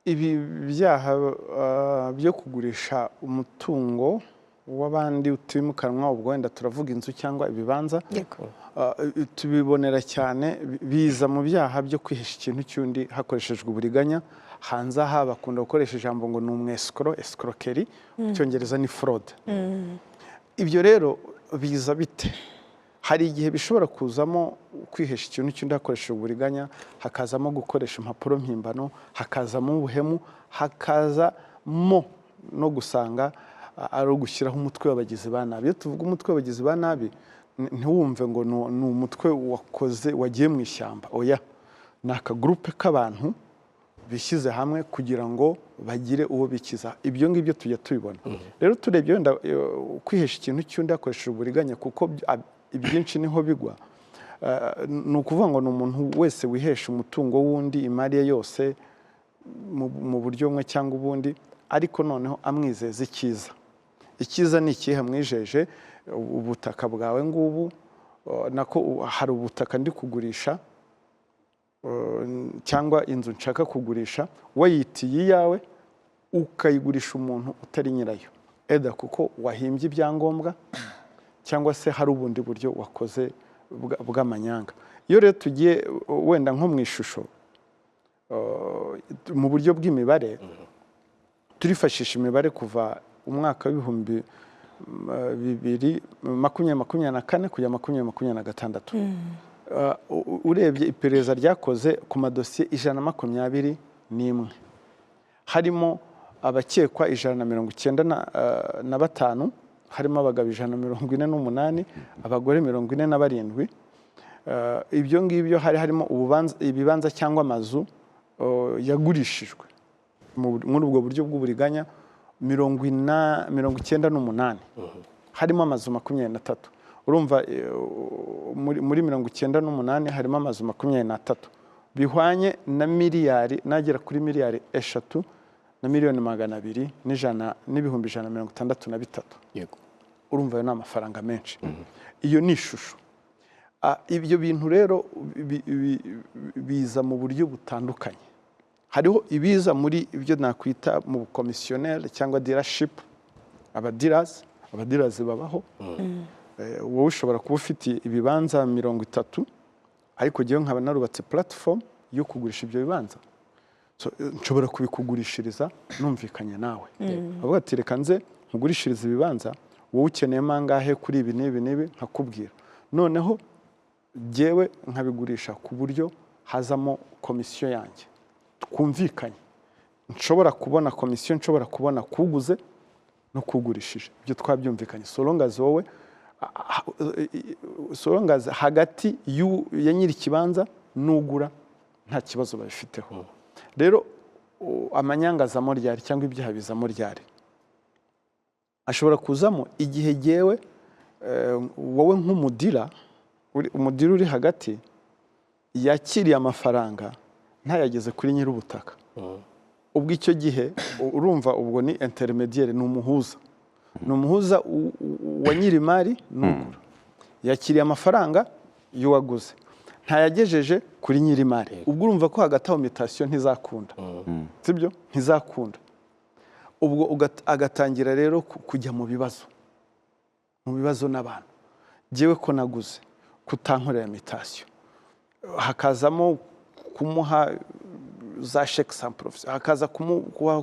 Ibi byaha byo kugurisha umutungo w'abandi utimukanwa, ubwo wenda turavuga inzu cyangwa ibibanza, tubibonera cyane biza mu byaha byo kwihesha ikintu cy'undi hakoreshejwe uburiganya. Hanze aha bakunda gukoresha ijambo ngo ni umwesikoro, escroquerie, mu Cyongereza ni fraud. Ibyo rero biza bite? Hari igihe bishobora kuzamo kwihesha ikintu cy'undi hakoreshejwe uburiganya, hakazamo gukoresha impapuro mpimbano, hakazamo ubuhemu, hakazamo no gusanga ari ugushyiraho umutwe w'abagizi ba nabi. Iyo tuvuga umutwe w'abagizi ba nabi, ntiwumve ngo ni umutwe wakoze wagiye mu ishyamba. Oya, ni akagurupe k'abantu bishyize hamwe kugira ngo bagire uwo bikiza. Ibyo ngibyo tujya tubibona. Rero turebye wenda kwihesha ikintu cy'undi hakoreshejwe uburiganya, kuko ibyinshi niho bigwa. Ni ukuvuga ngo ni umuntu wese wihesha umutungo w'undi, imari ye yose, mu buryo bumwe cyangwa ubundi, ariko noneho amwizeza icyiza. Icyiza ni ikihe mwijeje? Ubutaka bwawe ngubu, nako hari ubutaka ndi kugurisha, cyangwa inzu nshaka kugurisha, wayitiye iyawe ukayigurisha umuntu utari nyirayo, eda kuko wahimbye ibyangombwa cyangwa se hari ubundi buryo wakoze bw'amanyanga. Iyo rero tugiye wenda nko mu ishusho, mu buryo bw'imibare, turifashisha imibare kuva umwaka w'ibihumbi bibiri makumyabiri makumyabiri na kane kujya 2026. Urebye iperereza ryakoze ku madosiye 121, harimo abakekwa 195, harimo abagabo 148, abagore 47. Ibyo ngibyo hari harimo ibibanza cyangwa amazu yagurishijwe muri ubwo buryo bw'uburiganya 98, harimo amazu 23. Urumva muri 98 harimo amazu 23, bihwanye na miliyari nagera kuri miliyari 3 na miliyoni 200 n'ijana n'ibihumbi 163. Urumva ayo ni amafaranga menshi. Iyo ni ishusho. Ibyo bintu rero biza mu buryo butandukanye. Hariho ibiza muri ibyo nakwita mu bukomisiyoneri cyangwa dealership, aba dealers babaho. Wowe ushobora kuba ufite ibibanza 30, ariko njyewe nkaba narubatse platform yo kugurisha ibyo bibanza. So, nshobora kubikugurishiriza numvikanye nawe, avuga ati: "Reka nze nkugurishirize ibibanza, wowe ukeneyemo angahe kuri ibi n'ibi n'ibi?" Nkakubwira, noneho jyewe nkabigurisha ku buryo hazamo komisiyo yanjye twumvikanye. Nshobora kubona komisiyo, nshobora kubona kuguze no kugurishije, ibyo twabyumvikanye, so long as wowe, so long as hagati ya nyiri ikibanza n'ugura nta kibazo babifiteho. Rero amanyanga azamo ryari, cyangwa ibyaha bizamo ryari? Ashobora kuzamo igihe jyewe, wowe nk'umu dealer, umu dealer uri hagati, yakiriye amafaranga ntayageze kuri nyir'ubutaka. Ubwo icyo gihe urumva ubwo ni intermédiaire, ni umuhuza, ni umuhuza wa nyir'imari n'ugura. Yakiriye amafaranga y'uwaguze, ntayagejeje kuri nyir'imari. Ubwo urumva ko hagati aho mutation ntizakunda, sibyo? Ntizakunda. Ubwo agatangira rero kujya mu bibazo n'abantu: "Jyewe ko naguze, kutankorera mutation?" Hakazamo kumuha za chèque sans provision, hakaza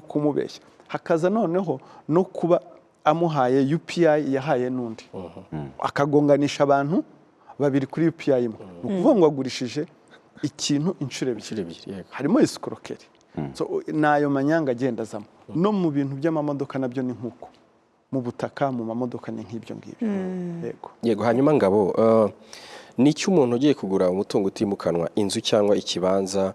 kumubeshya, hakaza noneho no kuba amuhaye UPI yahaye n'undi, akagonganisha abantu babiri kuri UPI imwe. Ni ukuvuga ngo agurishije ikintu inshuro ebyiri. Inshuro ebyiri, yego. Harimo escroquerie. So, ni ayo manyanga agenda azamo. No mu bintu by'amamodoka nabyo ni nk'uko, mu butaka, mu mamodoka, ni nk'ibyo ngibyo, yego. Yego. Hanyuma Ngabo, ni iki umuntu ugiye kugura umutungo utimukanwa, inzu cyangwa ikibanza,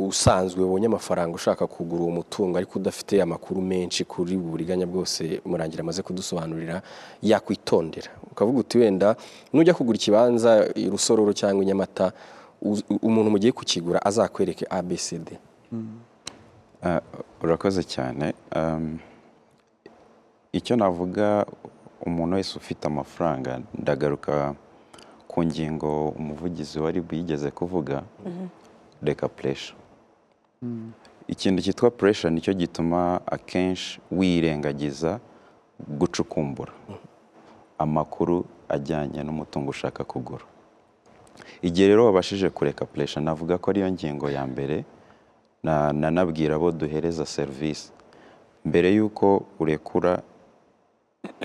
usanzwe ubonye amafaranga ushaka kugura uwo mutungo ariko udafite amakuru menshi kuri ubu buriganya bwose Murangira amaze kudusobanurira, yakwitondera? Ukavuga uti wenda nujya kugura ikibanza i Rusororo cyangwa i Nyamata, umuntu mugiye kukigura azakwereke ABCD. Urakoze cyane. Icyo navuga, umuntu wese ufite amafaranga, ndagaruka ku ngingo umuvugizi wa RIB yigeze kuvuga, reka pressure. Ikintu cyitwa pressure nicyo gituma akenshi wirengagiza gucukumbura amakuru ajyanye n'umutungo ushaka kugura. Igihe rero wabashije kureka pressure, navuga ko ariyo ngingo ya mbere nanabwira abo duhereza serivisi: mbere y'uko urekura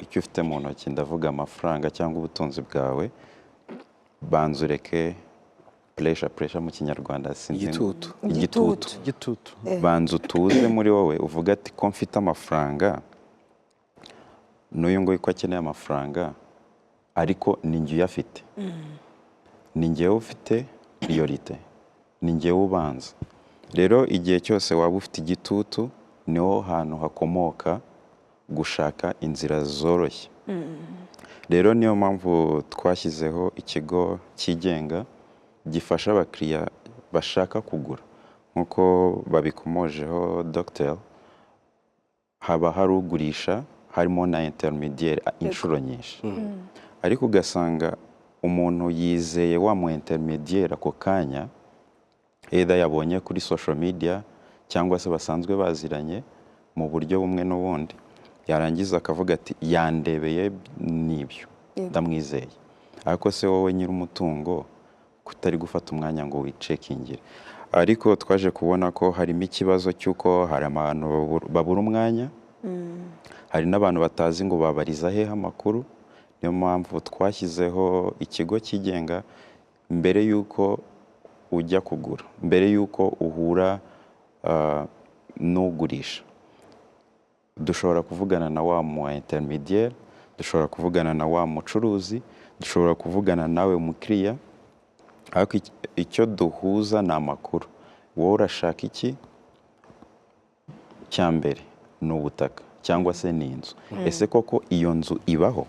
icyo ufite mu ntoki, ndavuga amafaranga cyangwa ubutunzi bwawe, banza ureke pressure. Pressure mu Kinyarwanda sinzi. Igitutu. Igitutu. Igitutu. Banza utuze muri wowe, uvuga ati: "Ko mfite amafaranga, n'uyu nguyu ko akeneye amafaranga, ariko ni njye uyafite, ni njyewe ufite priorité, ni njyewe ubanza." Rero igihe cyose waba ufite igitutu, niho hantu hakomoka gushaka inzira zoroshye. Rero niyo mpamvu twashyizeho ikigo cyigenga gifasha abakiriya bashaka kugura. Nk'uko babikomojeho dogiteri, haba hari ugurisha, harimo na intermédiaire inshuro nyinshi, ariko ugasanga umuntu yizeye wa mu intermédiaire ako kanya, either yabonye kuri social media cyangwa se basanzwe baziranye mu buryo bumwe n'ubundi, yarangiza akavuga ati: "Yandebeye n'ibyo, ndamwizeye." Ariko se wowe nyir'umutungo kutari gufata umwanya ngo wiceckingire? Ariko twaje kubona ko harimo ikibazo cy'uko hari abantu babura umwanya, hari n'abantu batazi ngo babariza hehe amakuru. Niyo mpamvu twashyizeho ikigo cyigenga. Mbere y'uko ujya kugura, mbere y'uko uhura n'ugurisha, dushobora kuvugana na wa mu intermédiaire, dushobora kuvugana na wa mucuruzi, dushobora kuvugana nawe mukiriya, ariko icyo duhuza ni amakuru. Wowe urashaka iki? Cya mbere ni ubutaka cyangwa se ni inzu? Ese koko iyo nzu ibaho?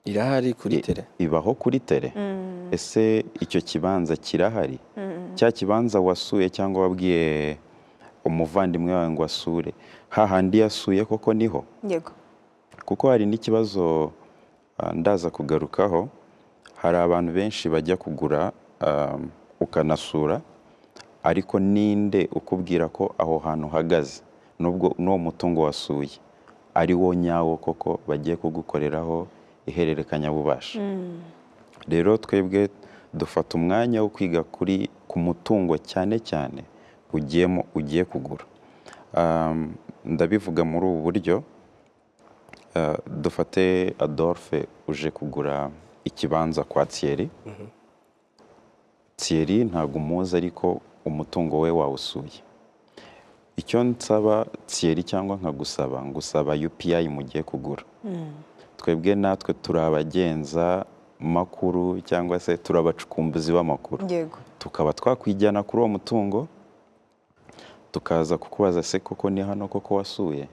Irahari kuri terrain? Ibaho kuri terrain? Ese icyo kibanza kirahari? Cya kibanza wasuye cyangwa wabwiye umuvandimwe wawe ngo asure, hahandi yasuye koko niho? Kuko hari n'ikibazo ndaza kugarukaho. Hari abantu benshi bajya kugura, ukanasura, ariko ninde ukubwira ko aho hantu uhagaze nubwo n'uwo mutungo wasuye ari wo nyawo koko bagiye kugukoreraho ihererekanyabubasha? Rero twebwe dufata umwanya wo kwiga ku mutungo cyane cyane ugiyemo, ugiye kugura. Ndabivuga muri ubu buryo: dufate Adolphe uje kugura ikibanza kwa Thierry. Thierry ntabwo umuzi, ariko umutungo we wawusuye. Icyo nsaba Thierry cyangwa nkagusaba, ngusaba UPI mugiye kugura. Twebwe natwe turi abagenza makuru cyangwa se turi abacukumbuzi b'amakuru, tukaba twakwijyana kuri uwo mutungo, tukaza kukubaza: "Se koko ni hano koko wasuye?"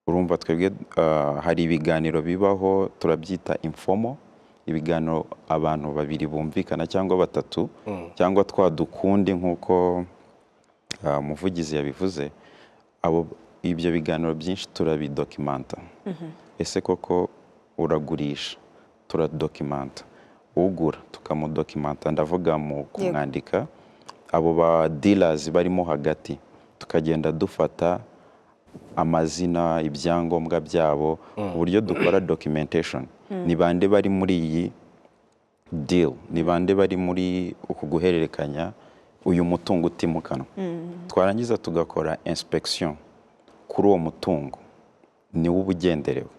Urumva twebwe hari ibiganiro bibaho, turabyita informal, ibiganiro abantu babiri bumvikana cyangwa batatu cyangwa twa dukundi, nk'uko umuvugizi yabivuze. Abo ibyo biganiro byinshi turabidocumenta. Ese koko uragurisha? Turadocumenta. Ugura tukamudocumenta, ndavuga mu kumwandika. Abo ba dealers barimo hagati tukagenda dufata amazina, ibyangombwa byabo, ku buryo dukora documentation. Ni bande bari muri iyi deal? Ni bande bari muri uku guhererekanya uyu mutungo utimukanwa? Twarangiza tugakora inspection kuri uwo mutungo niwo uba ugenderewe.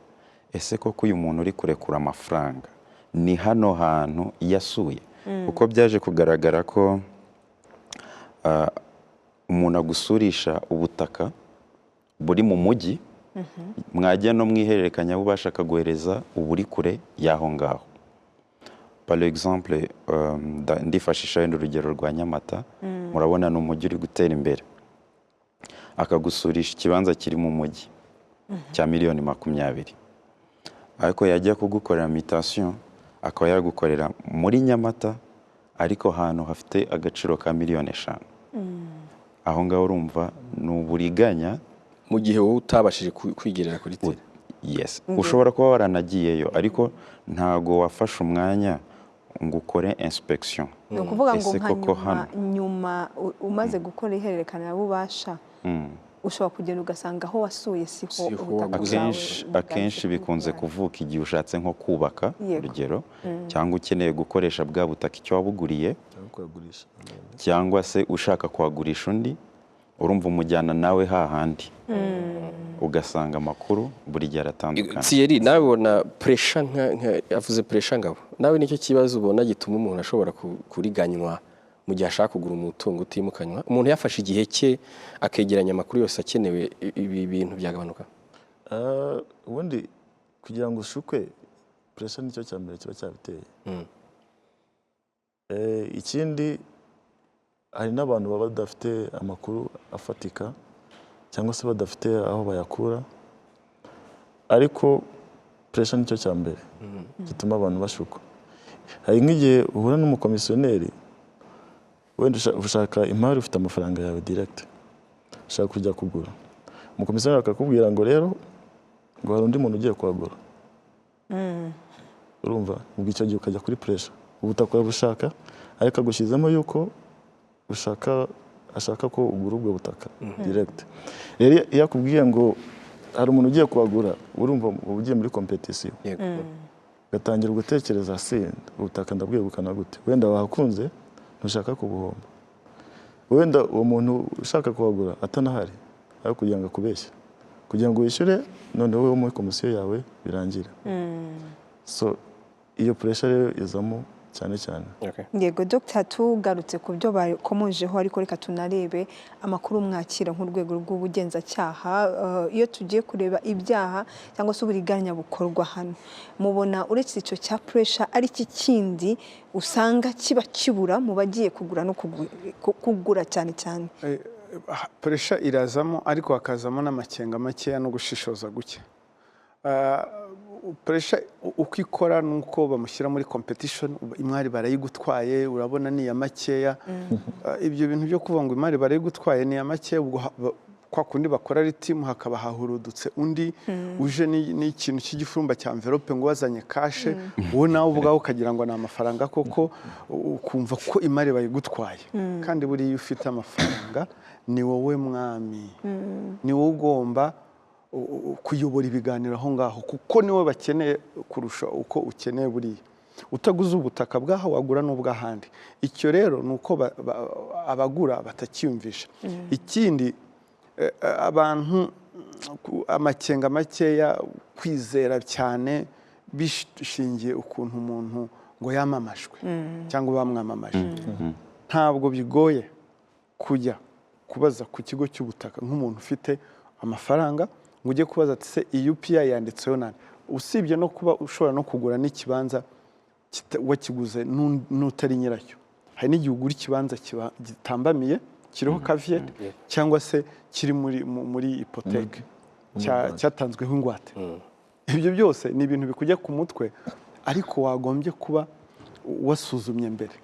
Ese koko uyu muntu uri kurekura amafaranga ni hano hantu yasuye? Kuko byaje kugaragara ko umuntu agusurisha ubutaka buri mu mujyi, mwajya no mu ihererekanyabubasha akaguhereza uburi kure y'aho ngaho. Par exemple, ndifashisha wenda urugero rwa Nyamata. Murabona ni umujyi uri gutera imbere. Akagusurisha ikibanza kiri mu mujyi cya miliyoni 20, ariko yajya kugukorera mutation akaba yagukorera muri Nyamata, ariko ahantu hafite agaciro ka miliyoni 5. Aho ngaho urumva ni uburiganya. Mu gihe wowe utabashije kwigerera kuri terrain. Yes, ushobora kuba waranagiyeyo, ariko ntago wafashe umwanya. ngo ukore inspection. Ni ukuvuga ngo Ese nka koko nyuma hano? Nyuma umaze gukora ihererekanabubasha, ushobora kugenda ugasanga aho wasuye siho Siho ubutaka waguze. bwawe Akenshi bwanditse akenshi kuri bikunze bwawe. Kuvuka igihe ushatse nko kubaka, urugero, cyangwa ukeneye gukoresha bwa butaka icyo wabuguriye, cyangwa kuyagurisha. Cyangwa se ushaka kuhagurisha undi. Urumva umujyana nawe hahandi, ugasanga amakuru buri gihe aratandukana. Thierry, nawe ubona pressure avuze pressure Ngabo, nawe nicyo kibazo ubona gituma umuntu ashobora kuriganywa mu gihe ashaka kugura umutungo utimukanwa? Umuntu yafashe igihe cye akegeranya amakuru yose akenewe, ibi bintu byagabanuka? Ubundi kugira ngo ushukwe, pressure nicyo cya mbere kiba cyabiteye. Ikindi hari n'abantu baba badafite amakuru afatika cyangwa se badafite aho bayakura, ariko pressure nicyo cya mbere gituma abantu bashukwa. Hari nk'igihe uhura n'umukomisiyoneri, wenda ushaka imari, ufite amafaranga yawe direct, ushaka kujya kugura, umukomisiyoneri akakubwira ngo rero ngo hari undi muntu ugiye kuhagura. Urumva ubwo icyo gihe ukajya kuri pressure. Ubutaka urabushaka, ariko agushyizemo yuko ushaka, ashaka ko ugura ubwo butaka direct. Rero iyo akubwiye ngo hari umuntu ugiye kuhagura, urumva uba ugiye muri competition, ugatangira gutekereza: se ubutaka ndabwegukana gute? Wenda wahakunze, ntushaka kubuhomba. Wenda uwo muntu ushaka kuhagura atanahari, ariko kugira ngo akubeshye, kugira ngo wishyure, noneho wowe muri komisiyo yawe birangire. So iyo pressure rero izamo cyane cyane. Yego Dr, tugarutse ku byo bakomojeho, ariko reka tunarebe amakuru mwakira nk'urwego rw'ubugenzacyaha. Iyo tugiye kureba ibyaha cyangwa se uburiganya bukorwa hano, mubona uretse icyo cya pressure ari iki kindi usanga kiba kibura mu bagiye kugura no kugura cyane cyane? Pressure irazamo, ariko hakazamo n'amakenga makeya no gushishoza guke. Pressure uko ikora ni uko bamushyira muri competition: imari barayigutwaye, urabona ni iya makeya. Ibyo bintu byo kuvuga ngo imari barayigutwaye, ni iya makeya, ubwo kwa kundi bakora ari team, hakaba hahurudutse undi uje n'ikintu cy'igifurumba cya envelope ngo wazanye cash, wowe nawe ubwawe ukagira ngo ni amafaranga koko, ukumva ko imari bayigutwaye. Kandi buriya iyo ufite amafaranga ni wowe mwami, ni wowe ugomba kuyobora ibiganiro aho ngaho, kuko niwe bakeneye kurusha uko ukeneye. Buriya utaguze ubutaka bw'aho, wagura n'ubw'ahandi. Icyo rero ni uko abagura batakiyumvisha. Ikindi, abantu amakenga makeya, kwizera cyane bishingiye ukuntu umuntu ngo yamamajwe cyangwa bamwamamaje. Ntabwo bigoye kujya kubaza ku kigo cy'ubutaka nk'umuntu ufite amafaranga, ngo ujye kubaza ati: "Se iyi UPI yanditseho nande?" Usibye no kuba ushobora no kugura n'ikibanza wakiguze n'utari nyiracyo. Hari n'igihe ugura ikibanza gitambamiye, kiriho caveat, cyangwa se kiri muri hypothèque, cyatanzweho ingwate. Ibyo byose ni ibintu bikujya ku mutwe, ariko wagombye kuba wasuzumye mbere.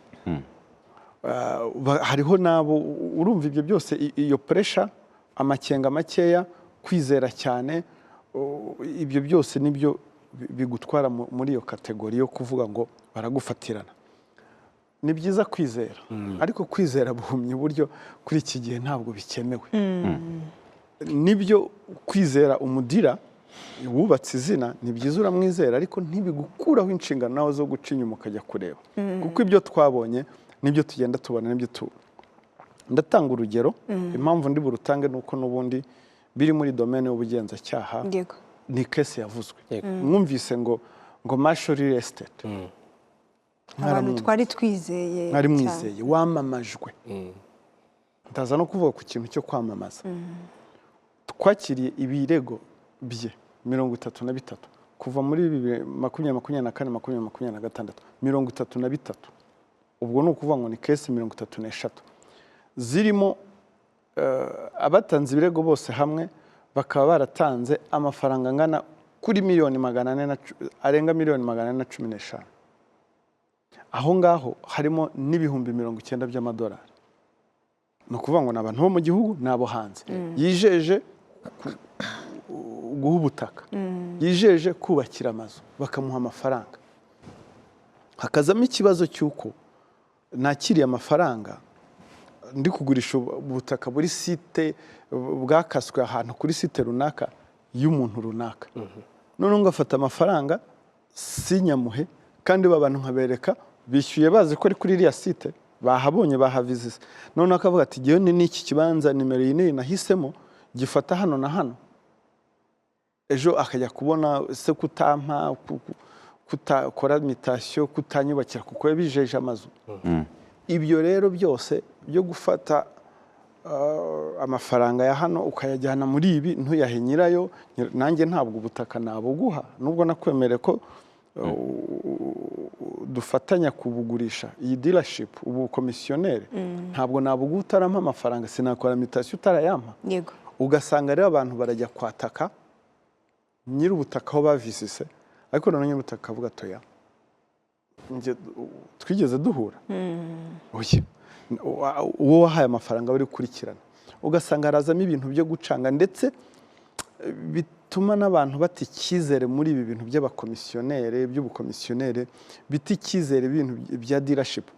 Hariho n'abo urumva ibyo byose, iyo pressure, amakenga makeya, kwizera cyane, ibyo byose nibyo bigutwara muri iyo catégorie yo kuvuga ngo baragufatirana. Ni byiza kwizera, ariko kwizera buhumyi uburyo kuri iki gihe ntabwo bikemewe. Nibyo, kwizera umudealer wubatse izina ni byiza, uramwizera, ariko ntibigukuraho inshingano nawe zo guca inyuma ukajya kureba, kuko ibyo twabonye nibyo tugenda tubona nibyo tu ndatanga urugero. Impamvu ndi burutange ni uko n'ubundi biri muri domaine y'ubugenzacyaha. Ni case yavuzwe. Mwumvise ngo Marshall Real Estate. Abantu twari twizeye Mwari cyane. mwizeye, wamamajwe. Ndaza no kuvuga ku kintu cyo kwamamaza. Twakiriye ibirego bye 33 kuva muri 2024, 2026, 33. Ubwo ni ukuvuga ngo ni case 33 zirimo abatanze ibirego bose hamwe bakaba baratanze amafaranga angana kuri miliyoni 400 arenga miliyoni 415. Aho ngaho harimo n'ibihumbi 90 by'amadolari. Ni ukuvuga ngo ni abantu bo mu gihugu n'abo hanze yijeje guha ubutaka, yijeje kubakira amazu, bakamuha amafaranga. Hakazamo ikibazo cy'uko nakiriye amafaranga ndi kugurisha ubutaka buri site, bwakaswe ahantu kuri site runaka y'umuntu runaka, noneho ngafata amafaranga sinyamuhe, kandi ba bantu nkabereka bishyuye bazi ko ari kuri iriya site, bahabonye, bahavizise. Noneho akavuga ati: "Ngewe ni n'iki kibanza nimero iyi n'iyi nahisemo, gifata hano na hano." Ejo akajya kubona se kutampa, kutakora mutation, kutanyubakira kuko yabijeje amazu. Ibyo rero byose byo gufata amafaranga ya hano ukayajyana muri ibi, ntuyahe nyirayo, nanjye ntabwo ubutaka nabuguha nubwo nakwemereye ko dufatanya kubugurisha. Iyi dealership, ubu komisiyoneri, ntabwo nabuguha utarampa amafaranga, sinakora mutation utarayampa. Ugasanga rero abantu barajya kwataka nyir'ubutaka aho bavisise, ariko noneho nyir'ubutaka akavuga atoya, njye twigeze duhura? Oya. Uwo wahaye amafaranga bari gukurikirana, ugasanga harazamo ibintu byo gucanga, ndetse bituma n'abantu bata icyizere muri ibi bintu by'abakomisiyoneri, by'ubukomisiyoneri, bita icyizere ibintu bya dealership,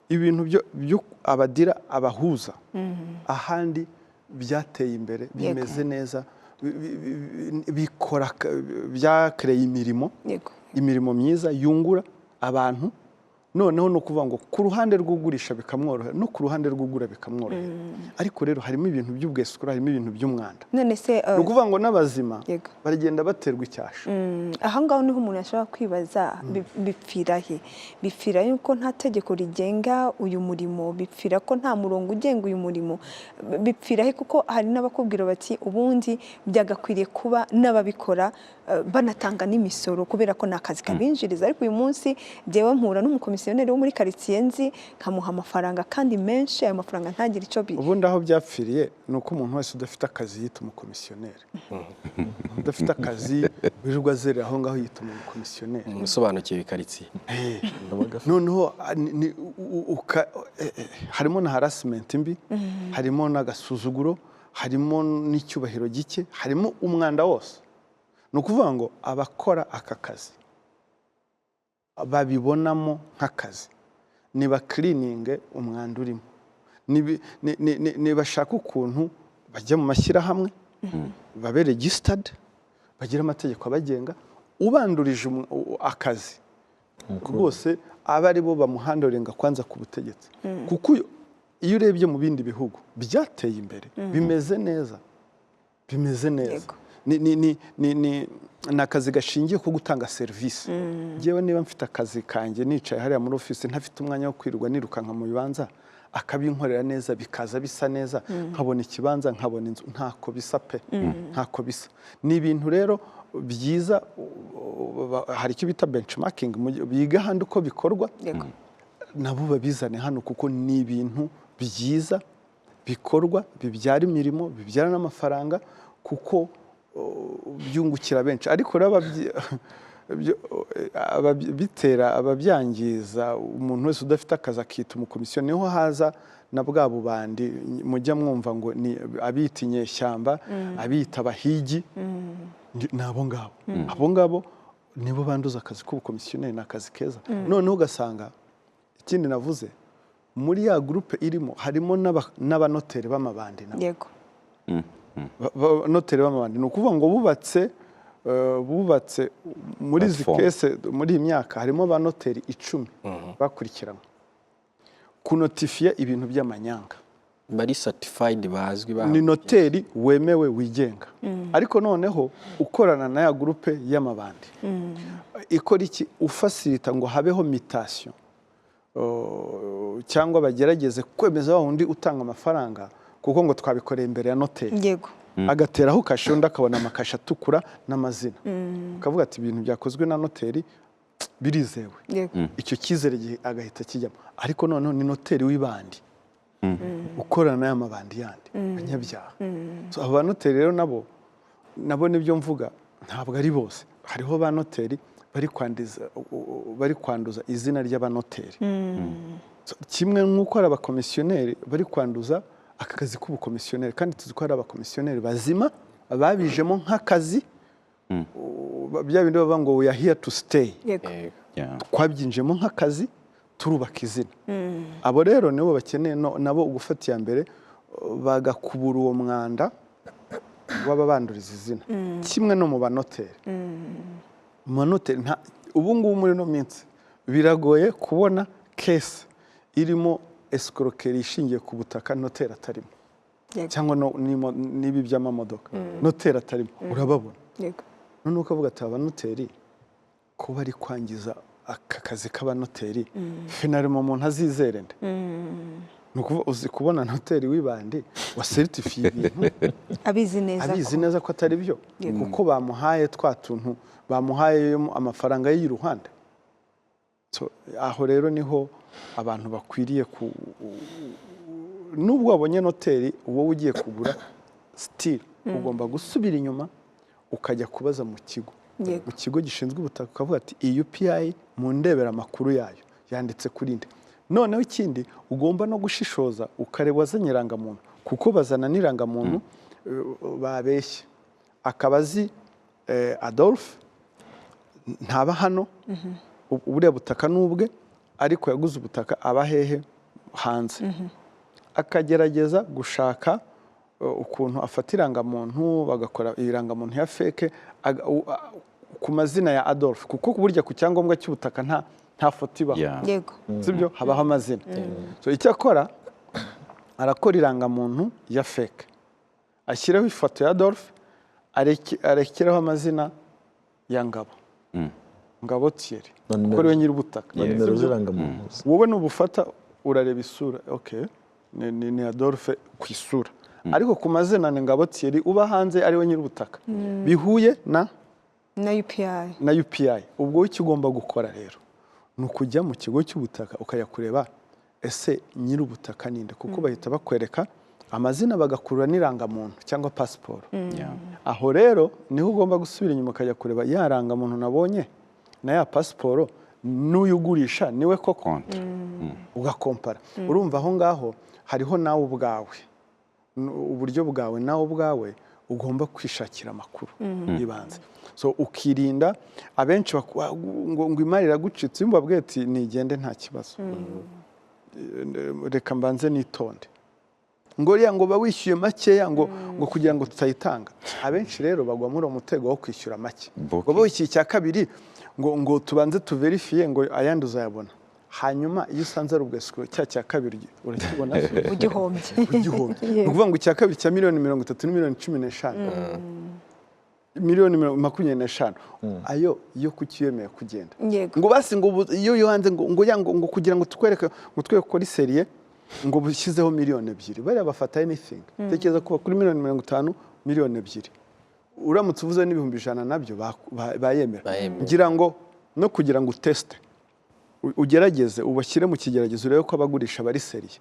ibintu byo aba dealer abahuza. Ahandi byateye imbere, bimeze neza, bikora, byakereye imirimo, imirimo myiza yungura abantu. Noneho ni ukuvuga ngo ku ruhande rw'ugurisha bikamworohera, no ku ruhande rw'ugura bikamworohera. Ariko rero harimo ibintu by'ubwesukura, harimo ibintu by'umwanda. None se Ni ukuvuga ngo n'abazima baragenda baterwa icyasha. Aha ngaho niho umuntu ashobora kwibaza: bipfira he? Bipfira yuko nta tegeko rigenga uyu murimo? Bipfira ko nta murongo ugenga uyu murimo? Bipfira he? Kuko hari n'abakubwira bati ubundi byagakwiriye kuba n'ababikora banatanga n'imisoro, kubera ko ni akazi kabinjiriza. Ariko uyu munsi jyewe mpura n'umukomisiyoneri wo muri karitsiye nzi, nkamuha amafaranga kandi menshi, ayo mafaranga ntagire icyo bi Ubundi aho byapfiriye ni uko umuntu wese udafite akazi yita umukomisiyoneri. Udafite akazi wirirwa azerera aho ngaho yita umukomisiyoneri. Umusobanukiwe karitsiye. Noneho harimo na harassment mbi, harimo n'agasuzuguro, harimo n'icyubahiro gike, harimo umwanda wose. Ni ukuvuga ngo abakora aka kazi babibonamo nk'akazi, niba-cleaninge umwanda urimo. Nibashaka ukuntu bajya mu mashyirahamwe, babe registered, bagire amategeko abagenga. Ubandurije akazi rwose, aba ari bo bamuhandoringa kwanza ku butegetsi, kuko iyo urebye mu bindi bihugu byateye imbere, bimeze neza, bimeze neza. Ni akazi gashingiye ku gutanga serivisi. Ngewe niba mfite akazi kanjye, nicaye hariya muri ofisi, ntafite umwanya wo kwirirwa nirukanka mu bibanza, akabinkorera neza, bikaza bisa neza, nkabona ikibanza, nkabona inzu, ntako bisa pe, ntako bisa. Ni ibintu rero byiza. Hari icyo bita benchmarking, biga ahandi uko bikorwa, nabo babizane hano, kuko ni ibintu byiza bikorwa, bibyara imirimo, bibyara n'amafaranga, kuko byungukira benshi. Ariko rero ababitera, ababyangiza, umuntu wese udafite akazi akita umukomisiyo, niho haza na bwa bubandi mujya mwumva ngo ni abita inyeshyamba, abita abahigi. Ni abo ngabo. Abo ngabo nibo banduza akazi k'ubukomisiyoneri. Ni akazi keza. Noneho ugasanga ikindi navuze, muri ya groupe irimo harimo n'abanoteri b'amabandi nabo. Noteri b'amabandi, ni ukuvuga ngo bubatse muri izi Platform. case. Muri iyi myaka harimo abanoteri 10 bakurikiranwe kunotifiya ibintu by'amanyanga. Bari certified, bazwi. Ni noteri wemewe wigenga, ariko noneho ukorana na ya groupe y'amabandi ikora iki, ufacilita ngo habeho mutation, cyangwa bagerageze kwemeza wa wundi utanga amafaranga, kuko ngo twabikoreye imbere ya noteri, agateraho kashe, undi akabona amakashe atukura n'amazina, ukavuga ati ibintu byakozwe na noteri birizewe. Icyo cyizere gihe agahita kijyamo. Ariko noneho ni noteri w'ibandi ukorana n'aya mabandi yandi abanyabyaha. So, abo banoteri rero nabo nibyo mvuga, ntabwo ari bose. Hariho ba noteri bari kwanduza izina ry'abanoteri. So, kimwe nk'uko hari abakomisiyoneri bari kwanduza aka kazi k'ubukomisiyoneri, kandi tuzi ko hari abakomisiyoneri bazima babijemo nk'akazi. Bya bindi bavuga ngo "We are here to stay." Yego. Twabyinjiyemo nk'akazi, turubaka izina. Abo rero nibo bakeneye nabo gufata iya mbere, bagakubura uwo mwanda w'ababanduriza izina, kimwe no mu banoteri. Mu banoteri ubu ngubu muri ino minsi biragoye kubona case irimo escroquerie ishingiye ku butaka noteri atarimo, cyangwa n'ibi by'amamodoka noteri atarimo, urababona. Noneho ukavuga ati abanoteri ko bari kwangiza aka kazi k'abanoteri, finalement umuntu azizere nde? Ni ukuvuga uzi kubona noteri w'ibandi waseritifiye ibintu abizi neza abizi neza ko atari byo, kuko bamuhaye twa tuntu, bamuhaye amafaranga ye y'iruhande. So, aho rero niho abantu bakwiriye ku nubwo wabonye noteri, wowe ugiye kugura, still ugomba gusubira inyuma ukajya kubaza mu kigo, mu kigo gishinzwe ubutaka, ukavuga ati iyi UPI mu ndebera amakuru yayo yanditse kuri nde? Noneho ikindi, ugomba no gushishoza ukareba wazanye irangamuntu, kuko bazana n'irangamuntu babeshye, akaba azi Adolphe ntaba hano, buriya butaka ni ubwe, ariko yaguze ubutaka aba hehe? Hanze. Akagerageza gushaka ukuntu afata irangamuntu, bagakora irangamuntu ya fake ku mazina ya Adolphe, kuko burya ku cyangombwa cy'ubutaka nta foto ibaho. Sibyo? Habaho amazina. So icyo akora, arakora irangamuntu ya fake, ashyiraho ifoto ya Adolphe, arekereho amazina ya Ngabo, Ngabo Thierry, Na kuko ariwe nyir'ubutaka. Na nimero z'irangamuntu. Wowe nubufata urareba isura, okay, ni Adolphe ku isura, ariko ku mazina ni Ngabo Thierry uba hanze, ariwe nyir'ubutaka, bihuye na na UPI. Na UPI. Ubwo icyo ugomba gukora rero ni ukujya mu kigo cy'ubutaka, ukajya kureba ese nyir'ubutaka ninde, kuko bahita bakwereka amazina, bagakurura n'irangamuntu cyangwa pasiporo. Aho rero niho ugomba gusubira inyuma ukajya kureba ya rangamuntu nabonye na ya pasiporo n'uyu ugurisha niwe koko? Kontra. Ugakompara. Urumva aho ngaho hariho nawe ubwawe, uburyo bwawe nawe ubwawe ugomba kwishakira amakuru y'ibanze. So ukirinda abenshi ngo imari iragucitse, iyo ubabwiye ati nigende nta kibazo, reka mbanze nitonde, ngo riya ngo ba wishyuye makeya, ngo kugira ngo tutayitanga. Abenshi rero bagwa muri uwo mutego wo kwishyura make, Booking. ngo wishyuye icya kabiri, ngo tubanze tuverifiye, ngo ayandi uzayabona. Hanyuma iyo usanze ari ubwesiko, cya kabiri urakibona ugihombye. Ugihombe. Ni ukuvuga ngo icya kabiri cya miliyoni 30 ni miliyoni 15, miliyoni 25, ayo yo kuki yemeye kugenda? Ngo basi ngo iyo yo hanze ngo ya ngo kugira ngo tukwereke, ngo twereke ko ari sérieux, ngo bushyizeho miliyoni 2, bariya bafata anything. Tekereza kuva kuri miliyoni 50, miliyoni 2, uramutse uvuze n'100,000 nabyo bayemera. Bayemera. Ngira ngo no kugira ngo uteste, ugerageze ubashyire mu kigeragezo, urebe ko abagurisha bari sérieux.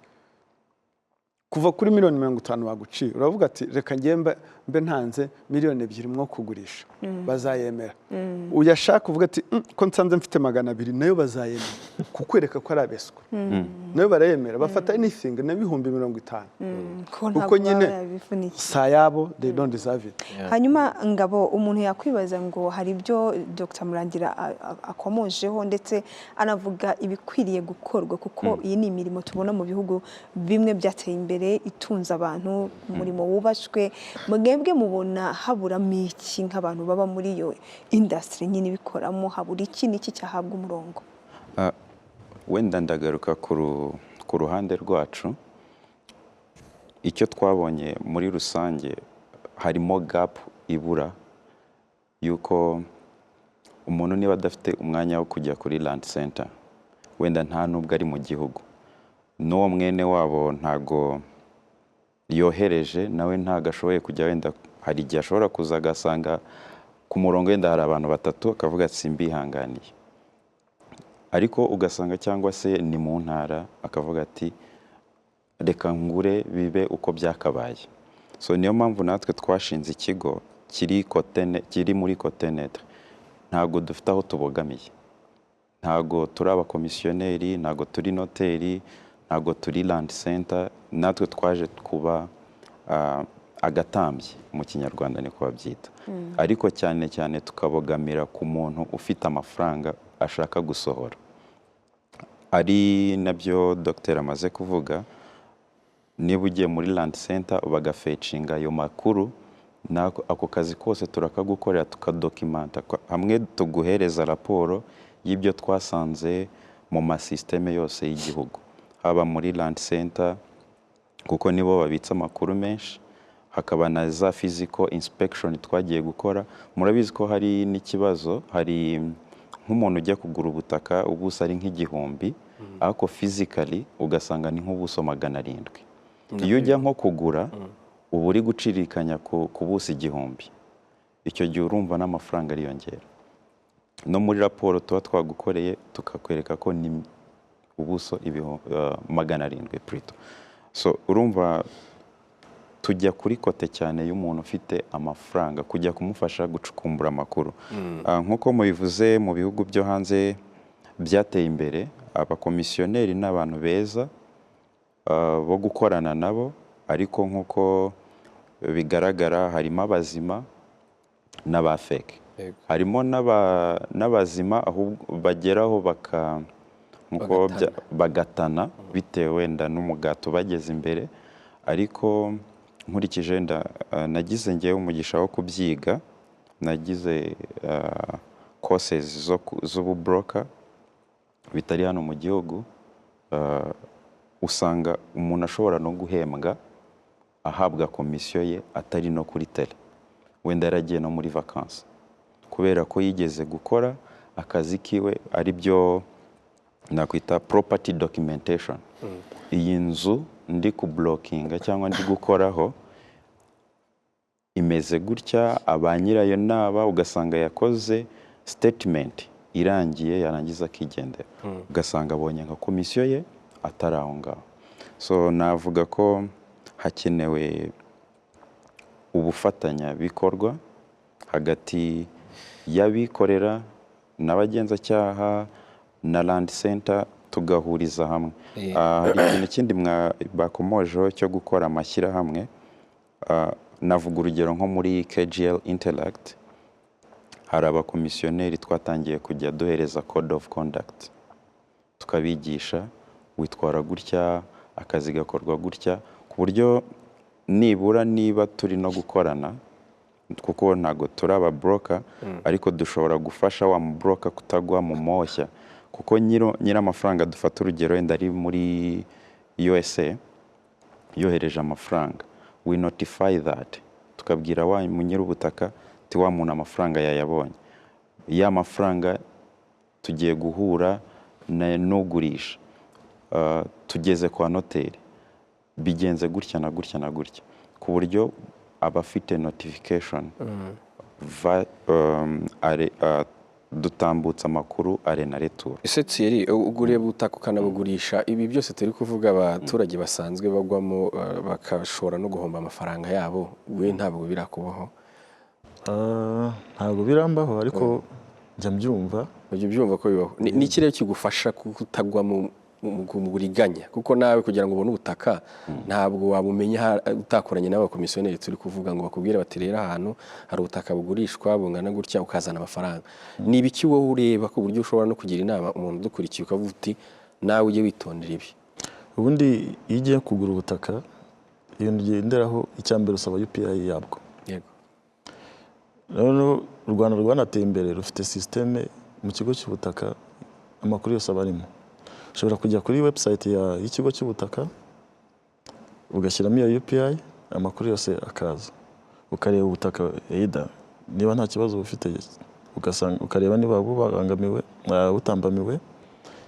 Kuva kuri miliyoni 50 baguciye, uravuga ati reka njye mbe ntanze miliyoni 2 mwo kugurisha, bazayemera. Uyashaka uvuga ati ko nsanze mfite 200," nayo bazayemera, kukwereka ko ari abeswa nayo barayemera, bafata anything n'50,000, ko kuko ntabwo nyine baba babivunikiye. Si ayabo, they don't deserve it. Hanyuma Ngabo, umuntu yakwibaza ngo hari ibyo Dr Murangira akomojeho, ndetse anavuga ibikwiriye gukorwa, kuko iyi ni imirimo tubona mu bihugu bimwe byateye imbere, itunze abantu, umurimo wubashywe. Mwebwe mubona haburamo iki nk'abantu baba muri iyo industry nyine ibikoramo? Habura iki n'iki cyahabwa umurongo? Wenda ndagaruka ku ruhande rwacu. Icyo twabonye muri rusange, harimo gap ibura yuko umuntu niba adafite umwanya wo kujya kuri land center, wenda nta nubwo ari mu gihugu, n'uwo mwene wabo ntago yohereje, nawe ntago ashoboye kujya, wenda hari igihe ashobora kuza agasanga ku murongo wenda hari abantu batatu, akavuga ati simbihanganiye. Ariko ugasanga cyangwa se ni mu ntara, akavuga ati reka ngure bibe uko byakabaye. So niyo mpamvu natwe twashinze ikigo kiri kiri muri côté neutre. Ntabwo dufite aho tubogamiye, ntabwo turi abakomisiyoneri, ntabwo turi noteri, ntabwo turi land center. Natwe twaje kuba Agatambyi mu Kinyarwanda niko babyita, ariko cyane cyane tukabogamira ku muntu ufite amafaranga ashaka gusohora, ari nabyo dogiteri amaze kuvuga. Niba ugiye muri Land Center bagafetchinga ayo makuru, ako kazi kose turakagukorera, tukadocumenta hamwe, tuguhereza raporo y'ibyo twasanze mu masisiteme yose y'igihugu, haba muri Land Center kuko nibo babitse amakuru menshi, hakaba na za physical inspection twagiye gukora. Murabizi ko hari n'ikibazo, hari nk'umuntu ujya kugura ubutaka, ubuso ari nk'igihumbi, ariko physically ugasanga ni nk'ubuso 700. Iyo ujya nko kugura, uba uri gucirikanya ku buso 1000. Icyo gihe urumva n'amafaranga ariyongera. No muri raporo tuba twagukoreye tukakwereka ko ni ubuso 700 plutôt. So urumva tujya kuri côté cyane y'umuntu ufite amafaranga, kujya kumufasha gucukumbura amakuru. Nk'uko mubivuze, mu bihugu byo hanze byateye imbere, abakomisiyoneri ni abantu beza bo gukorana nabo, ariko nk'uko bigaragara harimo abazima n'aba fake. Harimo n'abazima ahubwo bageraho baka nkuko bagatana bitewe wenda n'umugato ubageze imbere. Ariko nkurikije wenda nagize ngewe umugisha wo kubyiga, nagize courses z'ububroker bitari hano mu gihugu, usanga umuntu ashobora no guhembwa, ahabwa komisiyo ye atari no kuri terrain, wenda yaragiye no muri vacances, kubera ko yigeze gukora akazi kiwe, ari byo nakwita property documentation. Iyi nzu ndi kubrokinga cyangwa ndi gukoraho imeze gutya, aba nyirayo naba, ugasanga yakoze statement irangiye, yarangiza akigendera, ugasanga abonye nka komisiyo ye atari aho ngaho. So navuga ko hakenewe ubufatanyabikorwa hagati y'abikorera n'abagenzacyaha na Land Center, tugahuriza hamwe. Hari ikintu kindi bakomojeho cyo gukora amashyirahamwe. Navuga urugero nko muri KGL Intellect hari abakomisiyoneri twatangiye kujya duhereza code of conduct, tukabigisha witwara gutya, akazi gakorwa gutya, ku buryo nibura niba turi no gukorana, kuko ntabwo turi aba broker, ariko dushobora gufasha wa mu broker kutagwa mu moshya, kuko nyiri amafaranga, dufata urugero wenda ari muri USA yohereje amafaranga, we notify that, tukabwira wa nyir'ubutaka ati wa muntu amafaranga yayabonye, ya mafaranga tugiye guhura n'ugurisha, tugeze kwa noteri, bigenze gutya na gutya na gutya, ku buryo abafite notification dutambutsa amakuru aller na retour. Ese Thierry, uguriye ubutaka ukanabugurisha, ibi byose turi kuvuga abaturage basanzwe bagwamo, bakashobora no guhomba amafaranga yabo, we ntabwo birakubaho? Ntabwo birambaho, ariko njya mbyumva. Ujya ubyumva ko bibaho. Ni iki rero kigufasha kutagwa mu buriganya? Kuko nawe kugira ngo ubone ubutaka ntabwo wabumenya utakoranye n'abakomisiyoneri turi kuvuga, ngo bakubwire bati rero ahantu hari ubutaka bugurishwa bungana gutya, ukazana amafaranga. Ni ibiki wowe ureba ku buryo ushobora no kugira inama umuntu udukurikiye, ukavuga uti nawe ujye witondera ibi? Ubundi iyo ugiye kugura ubutaka, ibintu ugenderaho, icya mbere usaba UPI yabwo. Noneho u Rwanda rwanateye imbere, rufite sisiteme mu kigo cy'ubutaka, amakuru yose aba arimo. Ushobora kujya kuri website y'ikigo cy'ubutaka, ugashyiramo iyo UPI, amakuru yose akaza, ukareba ubutaka either niba nta kibazo bufite, ugasanga ukareba niba bubangamiwe, butambamiwe,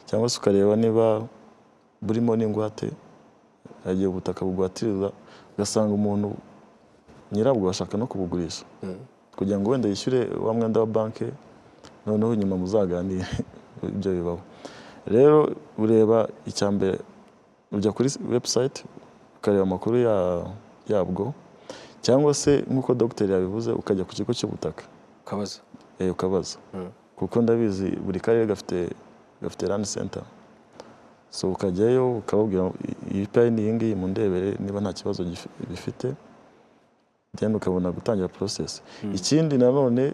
cyangwa se ukareba niba burimo n'ingwate. Hari igihe ubutaka bugwatiriza, ugasanga umuntu nyirabwo ashaka no kubugurisha kugira ngo wenda yishyure wa mwenda wa banki, noneho nyuma muzaganire. Ibyo bibaho. Rero ureba, icya mbere ujya kuri website ukareba amakuru yabwo, cyangwa se nk'uko dogiteri yabivuze, ukajya ku kigo cy'ubutaka. Ukabaza. Ukabaza, kuko ndabizi buri karere gafite Land Center. So ukajyayo ukababwira, iyi UPI ni iyi ngiyi, mundebere niba nta kibazo bifite. Then ukabona gutangira process. Ikindi nanone,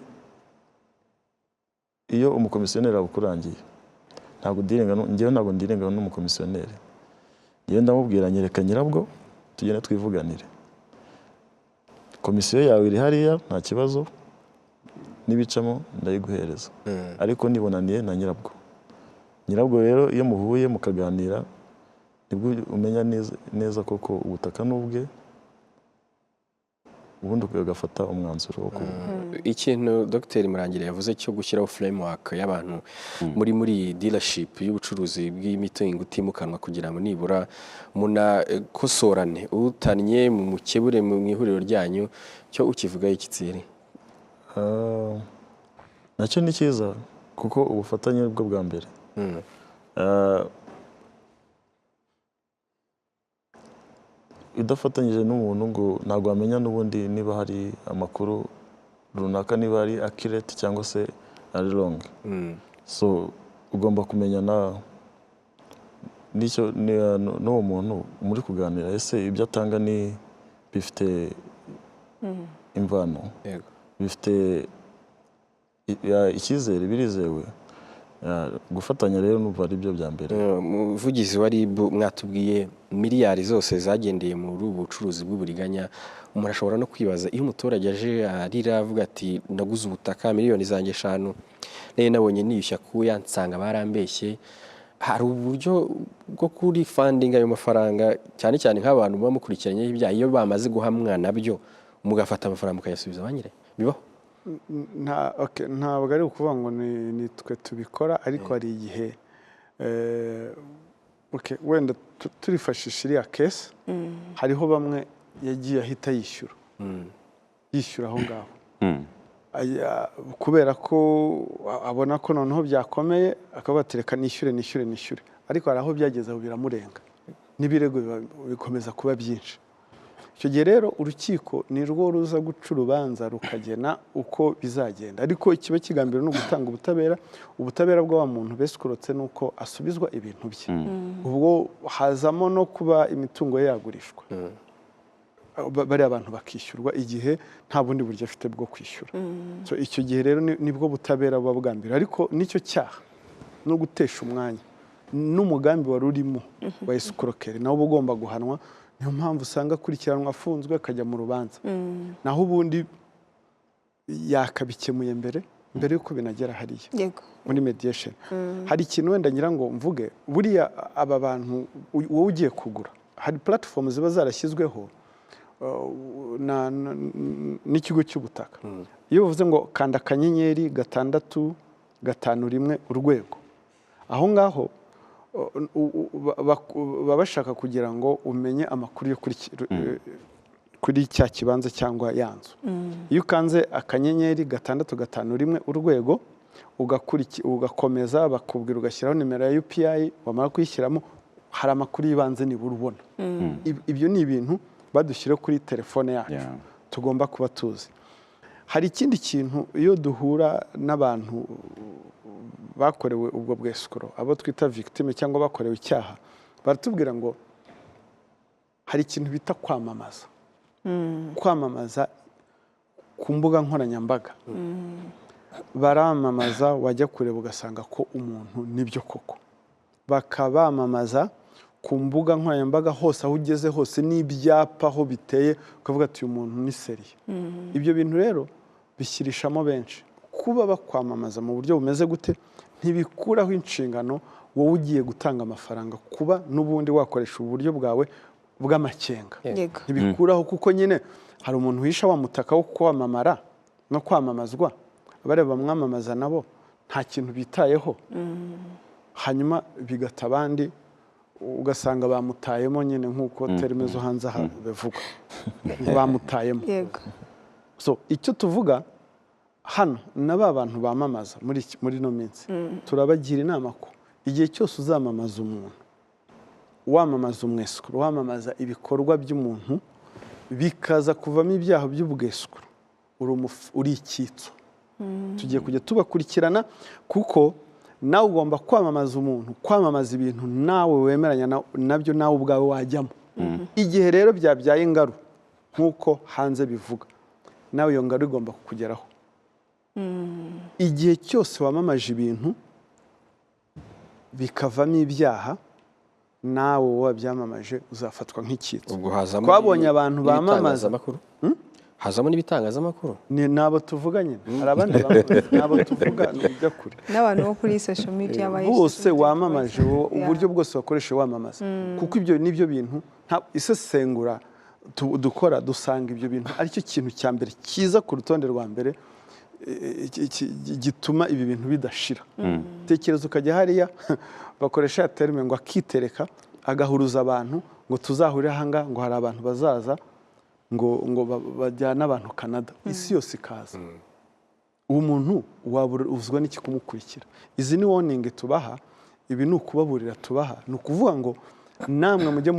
iyo umukomisiyoneri abukurangiye, ntabwo udealinga njyewe ntabwo ndealinga n'umukomisiyoneri. Njyewe ndamubwira: "Nyereka nyirabwo, tugende twivuganire. Komisiyo yawe iri hariya, nta kibazo, n'ibicamo ndayiguhereza, ariko nibonaniye na nyirabwo." Nyirabwo rero iyo muhuye mukaganira, nibwo umenya neza, neza koko ubutaka ni ubwe, ubundi ugafata umwanzuro wo kubu Ikintu Dr Murangira yavuze cyo gushyiraho framework y'abantu muri dealership y'ubucuruzi bw'imitungo itimukanwa, kugira ngo nibura munakosorane, utannye mu mukebure mu ihuriro ryanyu, cyo ukivugaho iki, Thierry? Nacyo ni cyiza, kuko ubufatanye bwo bwa mbere. Udafatanyije n'umuntu ngo ntabwo wamenya n'ubundi niba hari amakuru runaka, niba ari accurate cyangwa se ari wrong. So ugomba kumenya na n'icyo n'uwo muntu muri kuganira, ese ibyo atanga ni bifite imvano, bifite icyizere, birizewe? Gufatanya rero numva ari byo bya mbere. Umuvugizi wa RIB, mwatubwiye miliyari zose zagendeye muri ubu bucuruzi bw'uburiganya. Umuntu ashobora no kwibaza, iyo umuturage aje arira avuga ati: "Naguze ubutaka miliyoni zanjye 5, nari nabonye niyushya kuya, nsanga barambeshye," hari uburyo bwo kuri funding ayo mafaranga, cyane cyane nk'abantu muba mukurikiranyeho ibyaha, iyo bamaze guhamwa nabyo, mugafata amafaranga mukayasubiza ba nyirayo? Bibaho? Nta, okay, ntabwo ari ukuvuga ngo ni twe tubikora, ariko hari igihe okay, wenda turifashisha iriya case, hariho bamwe yagiye ahita yishyura aho ngaho. Kubera ko abona ko noneho byakomeye, akavuga ati: "Reka nishyure, nishyure, nishyure." Ariko hari aho byageze aho biramurenga, n'ibirego bikomeza kuba byinshi. Icyo gihe rero urukiko ni rwo ruza guca urubanza, rukagena uko bizagenda, ariko ikiba kigambiriwe ni ugutanga ubutabera. Ubutabera bwa wa muntu bescrotse ni uko asubizwa ibintu bye. Ubwo hazamo no kuba imitungo ye yagurishwa, bariya bantu bakishyurwa igihe nta bundi buryo afite bwo kwishyura. So, icyo gihe rero nibwo butabera buba bwambere, ariko n'icyo cyaha no gutesha umwanya n'umugambi wari urimo wa escroquerie nawo uba ugomba guhanwa. Niyo mpamvu usanga akurikiranwa, afunzwe, akajya mu rubanza. Naho ubundi yakabikemuye mbere y'uko binagera hariya muri mediation. Hari ikintu wenda ngira ngo mvuge. Buriya aba bantu, wowe ugiye kugura, hari platform ziba zarashyizweho n'ikigo cy'ubutaka. Iyo bavuze ngo kanda *651#, aho ngaho baba bashaka kugira ngo umenye amakuru yo kuri cya kibanza cyangwa ya nzu. Iyo ukanze *651#, ugakomeza, bakubwira ugashyiraho nimero ya UPI. Wamara kuyishyiramo, hari amakuru y'ibanze nibura ubona. Ibyo ni ibintu badushyira kuri telefone yacu tugomba kuba tuzi. Hari ikindi kintu, iyo duhura n'abantu bakorewe ubwo bwescroc, abo twita victime cyangwa bakorewe icyaha, baratubwira ngo hari ikintu bita kwamamaza, kwamamaza ku mbuga nkoranyambaga. Baramamaza, wajya kureba ugasanga ko umuntu nibyo koko, bakabamamaza ku mbuga nkoranyambaga hose, aho ugeze hose, n'ibyapa aho biteye, ukavuga ati: "Uyu muntu ni sérieux." Ibyo bintu rero bishyirishamo benshi. Kuba bakwamamaza mu buryo bumeze gute ntibikuraho inshingano wowe ugiye gutanga amafaranga kuba n'ubundi wakoresha uburyo bwawe bw'amakenga. Ntibikuraho, kuko nyine hari umuntu uhisha wa mutaka wo kwamamara no kwamamazwa. Bariya bamwamamaza nabo nta kintu bitayeho, hanyuma bigata abandi, ugasanga bamutayemo nyine, nk'uko terme zo hanze aha bivugwa, bamutayemo. So icyo tuvuga hano na ba bantu bamamaza muri ino minsi, turabagira inama ko igihe cyose uzamamaza umuntu, wamamaza umwescroc, wamamaza ibikorwa by'umuntu bikaza kuvamo ibyaha by'ubwescroc, uri icyitso. Tugiye kujya tubakurikirana, kuko nawe ugomba kwamamaza umuntu, kwamamaza ibintu nawe wemeranya nabyo, nawe ubwawe wajyamo. Igihe rero byabyaye ingaru nk'uko hanze bivuga. Nawe iyo ngaru igomba kukugeraho. Igihe cyose wamamaje ibintu bikavamo ibyaha, nawe wowe wabyamamaje uzafatwa nk'icyitso. Ubwo hazamo Twabonye abantu bamamaza. n'ibitangazamakuru. Hazamo n'ibitangazamakuru. Ni nabo tuvuga nyine, hari abandi bamamaza, nabo tuvuga, ni ujya kure. N'abantu bo kuri social media Bose wamamaje wowe, uburyo bwose wakoresheje wamamaza, kuko ibyo nibyo bintu isesengura dukora, dusanga ibyo bintu aricyo kintu cya mbere kiza ku rutonde rwa mbere gituma ibi bintu bidashira. Tekereza ukajya hariya bakoresha ya terme ngo akitereka, agahuruza abantu ngo tuzahurire ahangaha, ngo hari abantu bazaza ngo bajyane abantu Canada, isi yose ikaza. Uwo muntu wabura uzwa n'iki kumukurikira? Izi ni warning tubaha, ibi ni ukubaburira tubaha. Ni ukuvuga ngo namwe mujye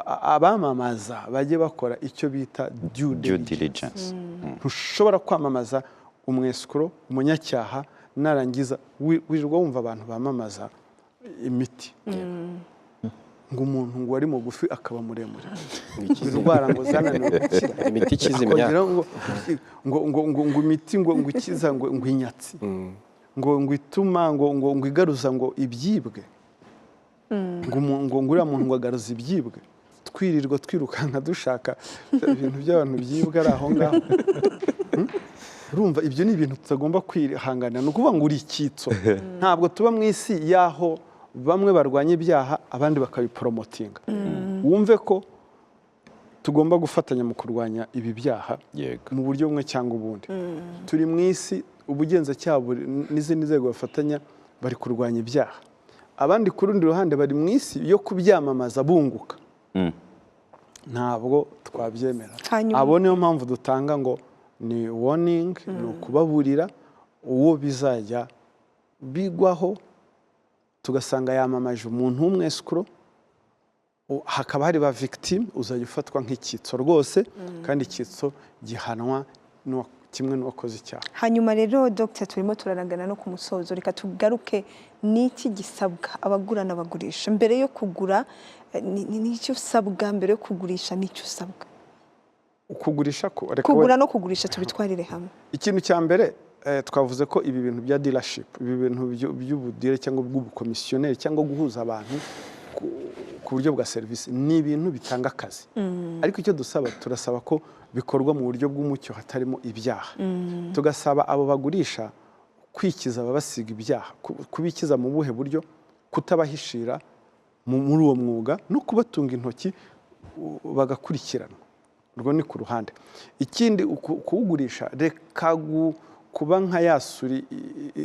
abamamaza bajye bakora icyo bita due due diligence. Diligence. Ntushobora kwamamaza umwesikoro, umunyacyaha, narangiza wirirwa wumva abantu bamamaza imiti, ngo umuntu ngo wari mugufi akaba muremure, indwara ngo zananiwe gukira. Imiti ikiza imyaka. Akongeraho ngo imiti ngo ikiza ngo inyatsi, ngo ituma ngo igaruza ngo ibyibwe, ngo uriya muntu ngo agaruza ibyibwe. Twirirwa twirukanka dushaka ibintu by'abantu byibwe ari aho ngaho. Urumva ibyo ni ibintu tutagomba kwihanganira. Ni ukuvuga ngo uri icyitso. Ntabwo tuba mu isi y'aho bamwe barwanya ibyaha, abandi bakabiporomotinga. Wumve ko tugomba gufatanya mu kurwanya ibi byaha mu buryo bumwe cyangwa ubundi. Turi mu isi ubugenzacyaha n'izindi nzego bafatanya bari kurwanya ibyaha, abandi ku rundi ruhande bari mu isi yo kubyamamaza bunguka. Ntabwo twabyemera. Abo niyo mpamvu dutanga ngo ni warning, ni ukubaburira. Uwo bizajya bigwaho tugasanga yamamaje umuntu w'umwesikuro, hakaba hari ba victime, uzajya ufatwa nk'icyitso rwose, kandi icyitso gihanwa kimwe n'uwakoze icyaha. Hanyuma rero Dr, turimo turaragana no ku musozo. Reka tugaruke, ni iki gisabwa abagura n'abagurisha mbere yo kugura? Ni iki usabwa mbere yo kugurisha? Ni icyo usabwa Kugurisha ko reka kugura no kugurisha, tubitwarire hamwe. Ikintu cya mbere, twavuze ko ibi bintu bya dealership, ibi bintu by'ubudire cyangwa bw'ubukomisiyoneri cyangwa guhuza abantu ku buryo bwa serivisi, ni ibintu bitanga akazi. Ariko icyo dusaba, turasaba ko bikorwa mu buryo bw'umucyo, hatarimo ibyaha. Tugasaba abo bagurisha kwikiza ababasiga ibyaha. Kubikiza mu buhe buryo? Kutabahishira muri uwo mwuga no kubatunga intoki bagakurikiranwa. Urwo ni ku ruhande. Ikindi, kuwugurisha, reka kuba nka ya souris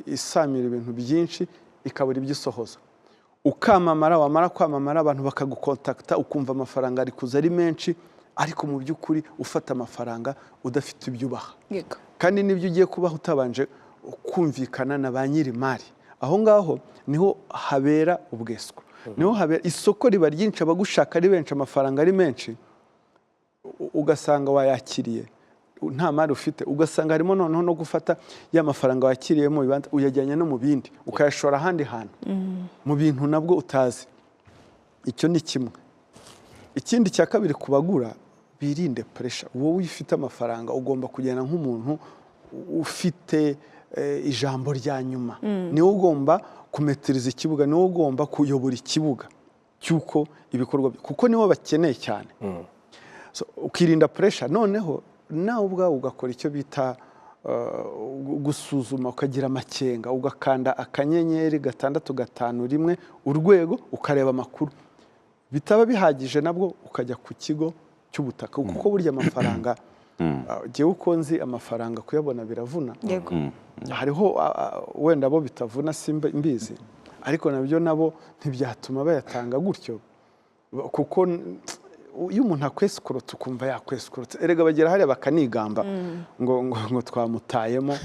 isamira ibintu byinshi ikabura ibyo isohoza. Ukamamara, wamara kwamamara abantu bakagukontakita, ukumva amafaranga ari kuza ari menshi, ariko mu by'ukuri ufata amafaranga udafite ibyo ubaha, kandi n'ibyo ugiye kubaha utabanje kumvikana na ba nyir'imari. Aho ngaho niho habera ubweswa, niho habera isoko riba ryinshi, abagushaka ari benshi, amafaranga ari menshi, ugasanga wayakiriye nta mari ufite. Ugasanga harimo noneho no gufata ya mafaranga wakiriye mu bibanza, uyajyanye no mu bindi, ukayashora ahandi hantu mu bintu nabwo utazi. Icyo ni kimwe. Ikindi cya kabiri, ku bagura, birinde pressure. Wowe ufite amafaranga ugomba kugenda nk'umuntu ufite ijambo rya nyuma. Niwe ugomba kumetiriza ikibuga, niwe ugomba kuyobora ikibuga cy'uko ibikorwa kuko nibo bakeneye cyane. So, ukirinda pressure, noneho nawe ubwawe ugakora icyo bita gusuzuma, ukagira amakenga, ugakanda *651# ukareba amakuru. Bitaba bihagije nabwo ukajya ku kigo cy'ubutaka, kuko burya amafaranga, jyewe uko nzi amafaranga kuyabona biravuna. Hariho wenda bo bitavuna simba mbizi, ariko nabyo nabo ntibyatuma bayatanga gutyo, kuko iyo umuntu akwesikorotse ukumva yakwesikorotse. Erega bagera hariya bakanigamba ngo twamutayemo,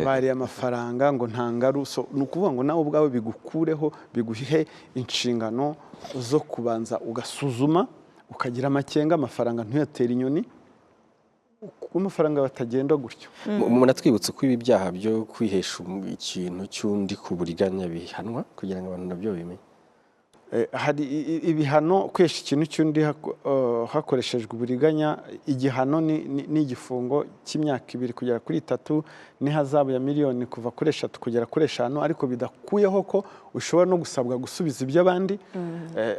bariye amafaranga, ngo nta ngaru. So, ni ukuvuga ngo nawe ubwawe bigukureho, biguhe inshingano zo kubanza ugasuzuma, ukagira amakenga, amafaranga ntuyatere inyoni, kuko amafaranga batagenda gutyo. Munatwibutse ko ibi byaha byo kwihesha ikintu cy'undi ku buriganya bihanwa, kugira ngo abantu nabyo babimenye. Hari ibihano kwesha ikintu cy'undi hakoreshejwe uburiganya. Igihano ni igifungo cy'imyaka 2 kugera kuri 3 n'ihazabu ya miliyoni kuva kuri 3 kugera kuri 5, ariko bidakuyeho ko ushobora no gusabwa gusubiza iby'abandi.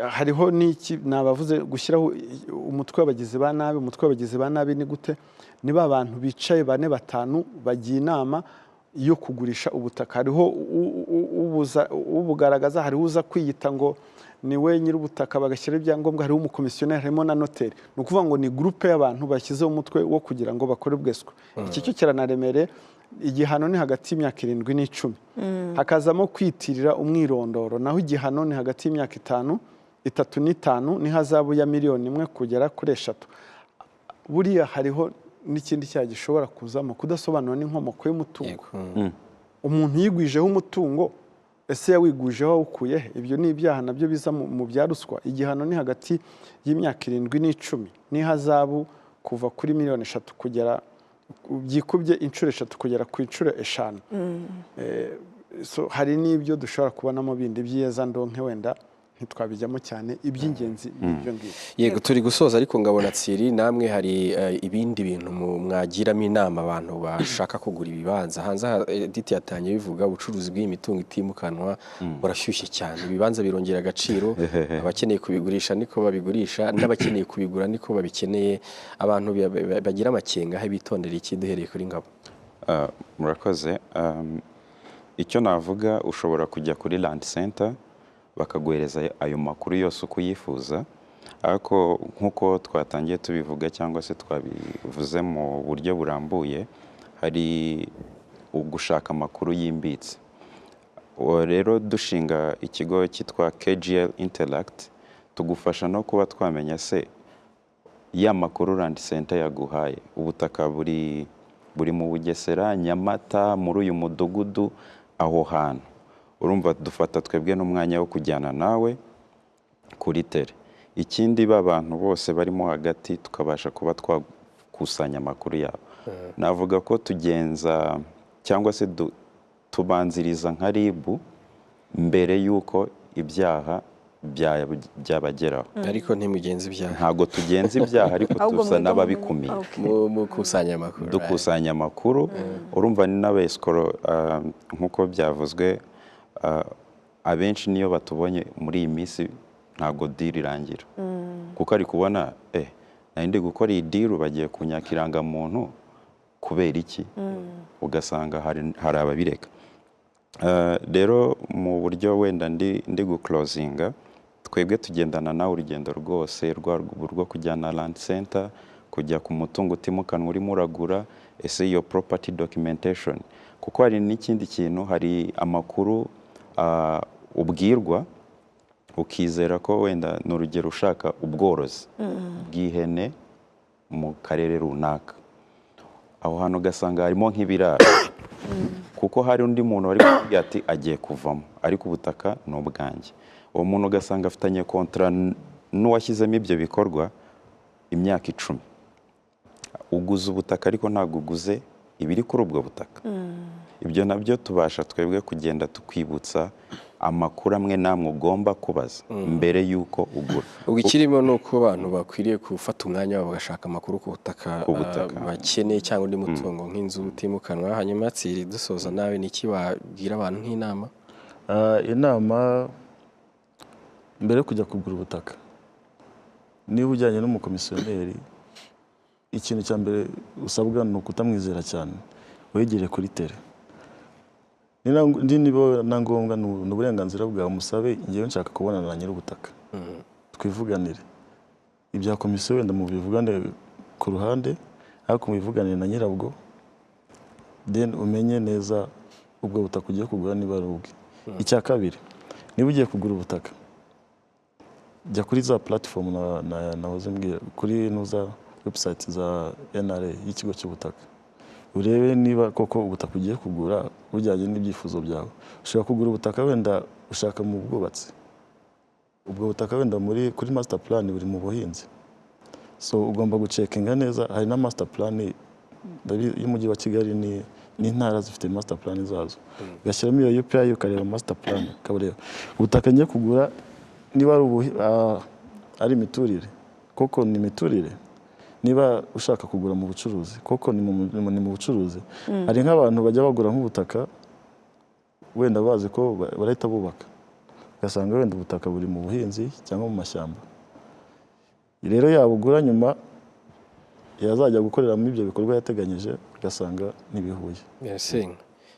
Hariho n'iki nabavuze, gushyiraho umutwe w'abagizi ba nabi. Umutwe w'abagizi ba nabi ni gute? Ni ba bantu bicaye bane, batanu, bagiye inama yo kugurisha ubutaka. Hariho ubugaragaza, hariho uza kwiyita ngo ni we nyir'ubutaka, bagashyiraho ibyangombwa, hariho umukomisiyoneri, harimo na noteri. Ni ukuvuga ngo ni groupe y'abantu bashyizeho umutwe wo kugira ngo bakore ubweswa. Iki cyo kiranaremereye, igihano ni hagati y'imyaka 7 n'10. Hakazamo kwitirira umwirondoro, naho igihano ni hagati y'imyaka 5, 3 n'5 n'ihazabu ya miliyoni 1 kugera kuri 3. Buriya hariho n'ikindi cyaha gishobora kuzamo, kudasobanura n'inkomoko y'umutungo. Umuntu yigwijeho umutungo, ese yawigwijeho awukuye he? Ibyo ni ibyaha nabyo biza mu bya ruswa. Igihano ni hagati y'imyaka 7 n'10 n'ihazabu kuva kuri miliyoni 3 kugera byikubye inshuro 3 kugera ku inshuro 5. So hari n'ibyo dushobora kubonamo bindi by'iyezandonke, wenda ntitwabijyamo cyane, iby'ingenzi ni ibyo ngibyo. Yego, turi gusoza, ariko ngabona Tsiri namwe hari ibindi bintu mwagiramo inama abantu bashaka kugura ibibanza hanze aha. Edith yatangiye bivuga, ubucuruzi bw'iyi mitungo itimukanwa burashyushye cyane, ibibanza birongera agaciro, abakeneye kubigurisha niko babigurisha, n'abakeneye kubigura niko babikeneye. Abantu bagira amakenga aho bitondera iki? Duhereye kuri Ngabo. Murakoze. Icyo navuga, ushobora kujya kuri Land Center bakaguhereza ayo makuru yose uko uyifuza, ariko nk'uko twatangiye tubivuga cyangwa se twabivuze mu buryo burambuye, hari ugushaka amakuru yimbitse. Uwo rero dushinga ikigo cyitwa KGL Intellect, tugufasha no kuba twamenya se ya makuru Land Center yaguhaye, ubutaka buri mu Bugesera, Nyamata, muri uyu mudugudu, aho hantu. Urumva dufata twebwe n'umwanya wo kujyana nawe kuri terrain. Ikindi, ba bantu bose barimo hagati tukabasha kuba twakusanya amakuru yabo. Navuga ko tugenza cyangwa se tubanziriza nka RIB mbere y'uko ibyaha byabageraho. Ariko ntimugenza ibyaha. Ntabwo tugenza ibyaha, ariko Ahubwo tusa mwebwe n'ababikumira. Mukusanya amakuru. Dukusanya amakuru. Urumva ni n'abesikoro, nk'uko byavuzwe, abenshi niyo batubonye muri iyi minsi ntabwo deal irangira, kuko ari kubona nari ndi gukora iyi deal, bagiye kunyaka irangamuntu kubera iki? Ugasanga hari ababireka. Rero mu buryo wenda ndi guclosinga, twebwe tugendana nawe urugendo rwose rwo kujyana Land Center, kujya ku mutungo utimukanwa urimo uragura, ese iyo property documentation, kuko hari n'ikindi kintu, hari amakuru ubwirwa ukizera ko wenda ni urugero ushaka ubworozi bw'ihene mu karere runaka, aho hantu ugasanga harimo nk'ibiraro, kuko hari undi muntu wari kukubwira ati agiye kuvamo ariko ubutaka ni ubwanjye. Uwo muntu ugasanga afitanye contrat n'uwashyizemo ibyo bikorwa imyaka 10. Uguze ubutaka ariko ntabwo uguze ibiri kuri ubwo butaka. Ibyo nabyo tubasha twebwe kugenda tukwibutsa amakuru amwe n'amwe ugomba kubaza mbere y'uko ugura. Ubwo ikirimo ni uko abantu bakwiriye gufata umwanya wabo bagashaka amakuru ku butaka, Ku butaka. Bakeneye cyangwa undi mutungo nk'inzu utimukanwa. Hanyuma Tsiri, dusoza nawe, ni iki wabwira abantu nk'inama? Inama mbere yo kujya kugura ubutaka, niba ujyanye n'umukomisiyoneri, ikintu cya mbere usabwa ni ukutamwizera cyane, wegere kuri terrain. Niba na ngombwa, ni uburenganzira bwawe, musabe: "Ngewe nshaka kubonana na nyir'ubutaka, twivuganire ibya komisiyo." Wenda mubivugane ku ruhande, ariko mubivuganire na nyirabwo, then umenye neza ubwo butaka ugiye kugura niba ari ubwe. Icya kabiri, niba ugiye kugura ubutaka, jya kuri za platform nahoze mbwira, kuri nuza website za NRA y'ikigo cy'ubutaka, urebe niba koko ubutaka ugiye kugura bujyanye n'ibyifuzo byawe. Ushobora kugura ubutaka wenda ushaka mu bwubatsi, ubwo butaka wenda kuri master plan buri mu buhinzi. So ugomba gucheckinga neza. Hari na master plan y'umujyi wa Kigali n'intara zifite master plan zazo, ugashyiramo iyo UPI ukareba master plan, ukabareba ubutaka ngiye kugura. Niba ari imiturire, koko ni imiturire. Niba ushaka kugura mu bucuruzi, koko ni mu bucuruzi. Hari nk'abantu bajya bagura nk'ubutaka wenda bazi ko barahita bubaka, ugasanga wenda ubutaka buri mu buhinzi cyangwa mu mashyamba. Rero yabugura, nyuma yazajya gukoreramo ibyo bikorwa yateganyije, ugasanga ntibihuye. Ese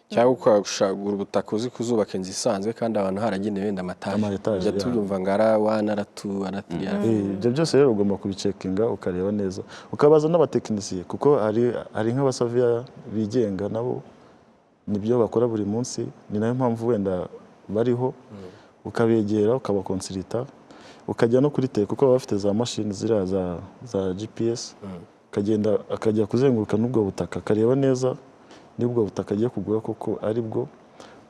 cyangwa ukashagura ubutaka uzi kuzubaka inzu isanzwe, kandi abantu haragenewe wenda ama étage? Ama étage, Jya yeah. tubyumva ngo ara one, ara two, ara three, ara Ibyo byose rero ugomba kubicheckinga, ukareba neza, ukabaza n'abatekinisiye, kuko hari nk'aba surveyor bigenga, nabo nibyo bakora buri munsi, ni nayo mpamvu wenda bariho. Ukabegera, ukabaconsulta, ukajya no kuri terrain, kuko baba bafite za mashini ziriya za GPS, akagenda akajya kuzenguruka n'ubwo butaka, akareba neza niba ubwo butaka agiye kugura koko ari bwo,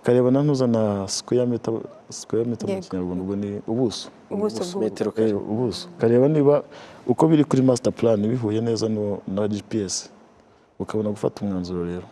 akareba na ntuza na square meter. Square meter mu Kinyarwanda ubwo ni ubuso. Ubuso Ubuso, metero kare. Ubuso, ukareba niba uko biri kuri master plan bihuye neza na GPS, ukabona gufata umwanzuro rero.